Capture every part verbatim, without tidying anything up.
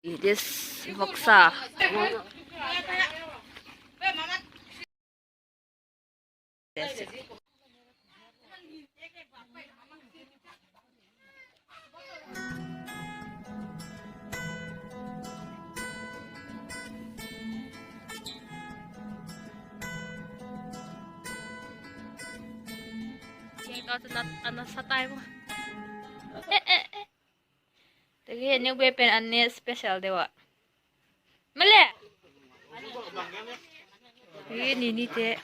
This voksa. Ana sa tai mo. Tagi new be pen an ne special deu a. Male. Ri ni ni te.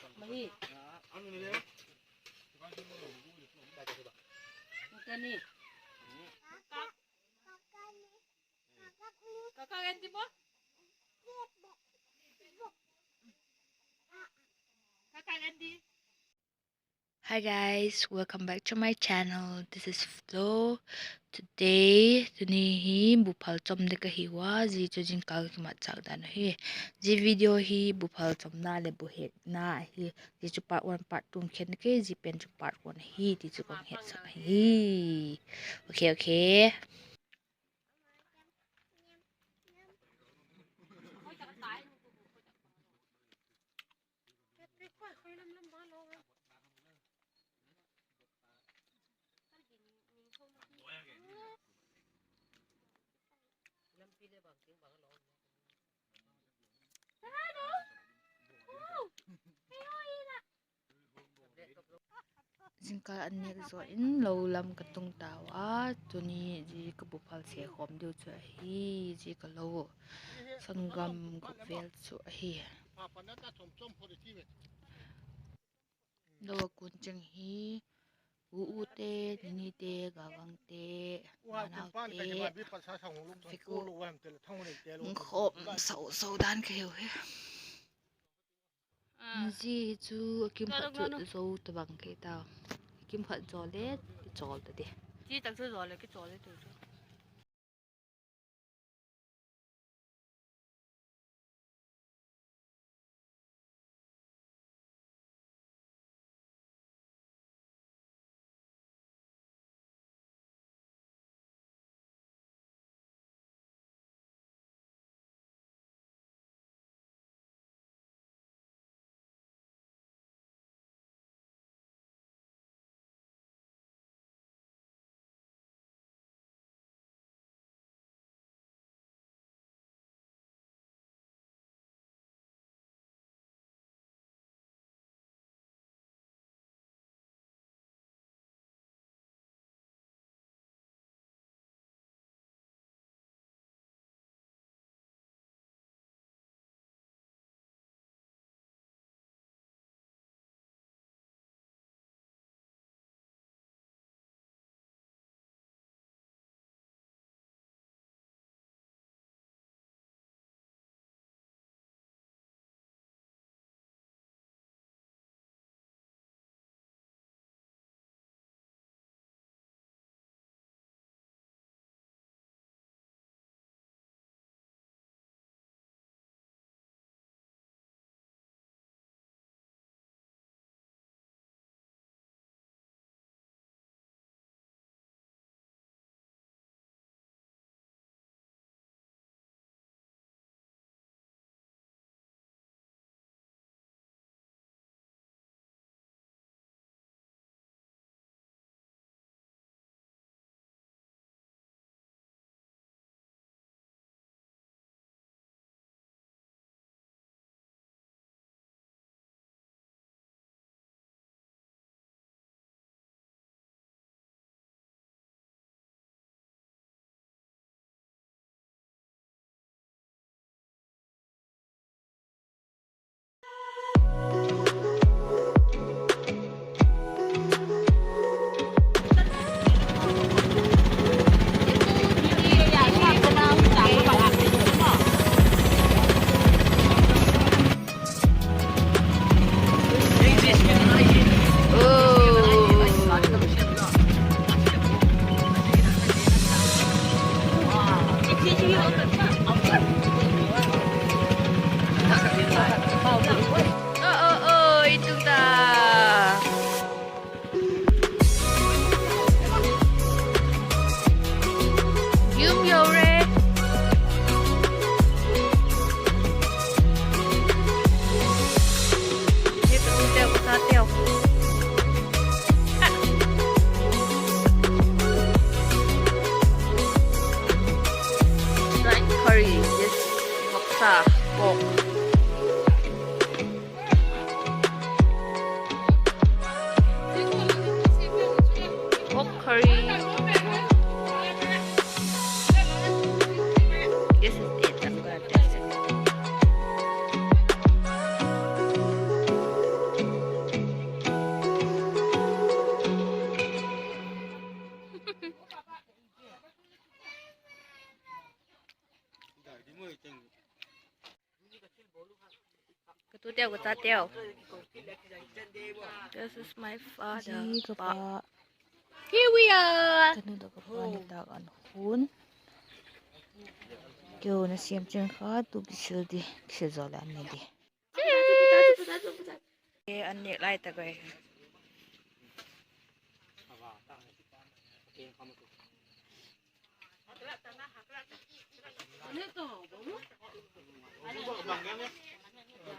Hi guys, welcome back to my channel. This is Flo. Today, tuni hi buphal chom ding ka hiu a, zia chu jingkal kimatchâk dan ahi. Zia video hi buphal chomna leh bu hetna ahi. Zia chu part one, part two khen kei, zia pen chu part one ahi ti chu ka hung hetsak ahi. Okay, okay. Jingkal an nêk zaw in lo lam ka tung tau a, tuni zia ka buphal se khawm diu chu ahi, zia ka lo sanggam guk vêl chu ahi. Lo a kun cheng hi, u ute, ni ni te, gavang te, nanaute, fiku, khawm sau sau dan ka hiu hi. Zia hi chu a kim khat chu zo tabang kei ta. Kim khat zaw le kichawl ta di. Yum yore. Curry, this voksa, pork. Pork curry. This is it. I'm gonna taste it. Ka tuteu, ka tateu. This is my father. Ka pa. Here we are. Ka nu tawh ka pa nitâk an hun. Keu na siam chen kha tu kisil di, kisil zaw le an ne di. An nêk lai tak ai.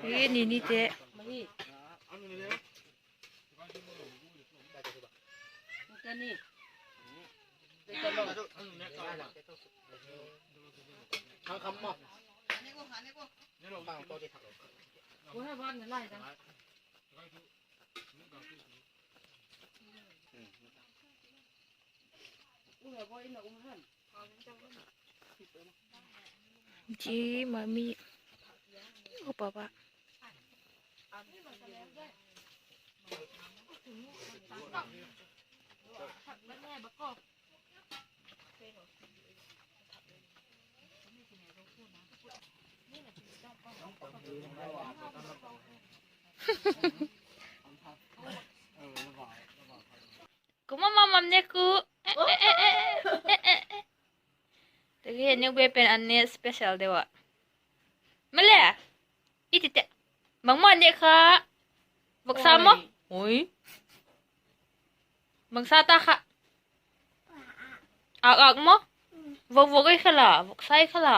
Ni, ni te. Ji, mami, o papa. Kuma mamam ne ku. Tagi a neu be pen an ne special deu a. Male. I ti te. Bangma ne kha. Voksa maw? Ui. Bangsa ta kha. Ak ak maw? Vok vok i kha la, voksa i kha la.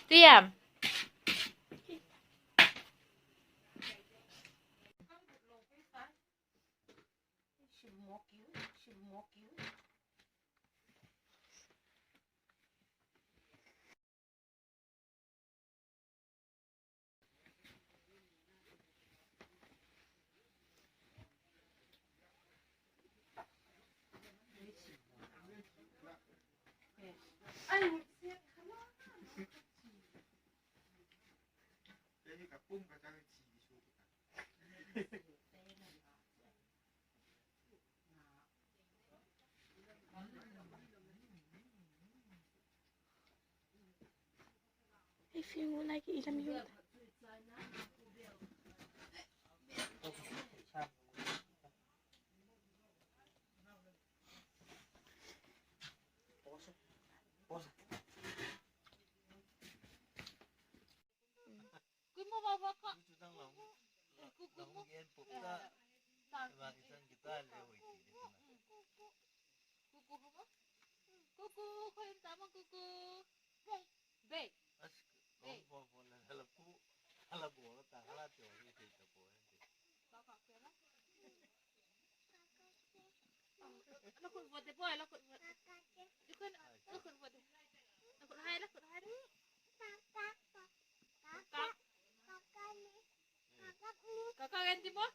Tiam. If you like it, let me know. Kuku, kuku, kuku. Kuku, kuku, kuku. Bei. Bei. La khut vuat de boy, la khut vuat. La khut, la khut vuat de. La khut hai, la khut hai. Kaka. Kaka Andy maw?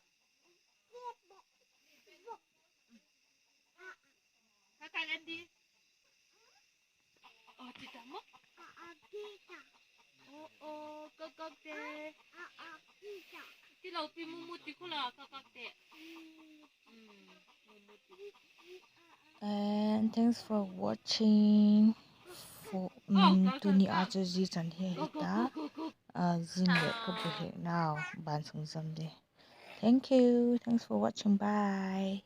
Kaka Andy. Oh, ti ta maw? Oh, oh, kakakte. Ti lo pi mumu ti khu la kakakte. And thanks for watching. Tuni a chu zia chan hi ahi ta. Zing leh ka bu hek nau ban sung zam di. Thank you. Thanks for watching. Bye.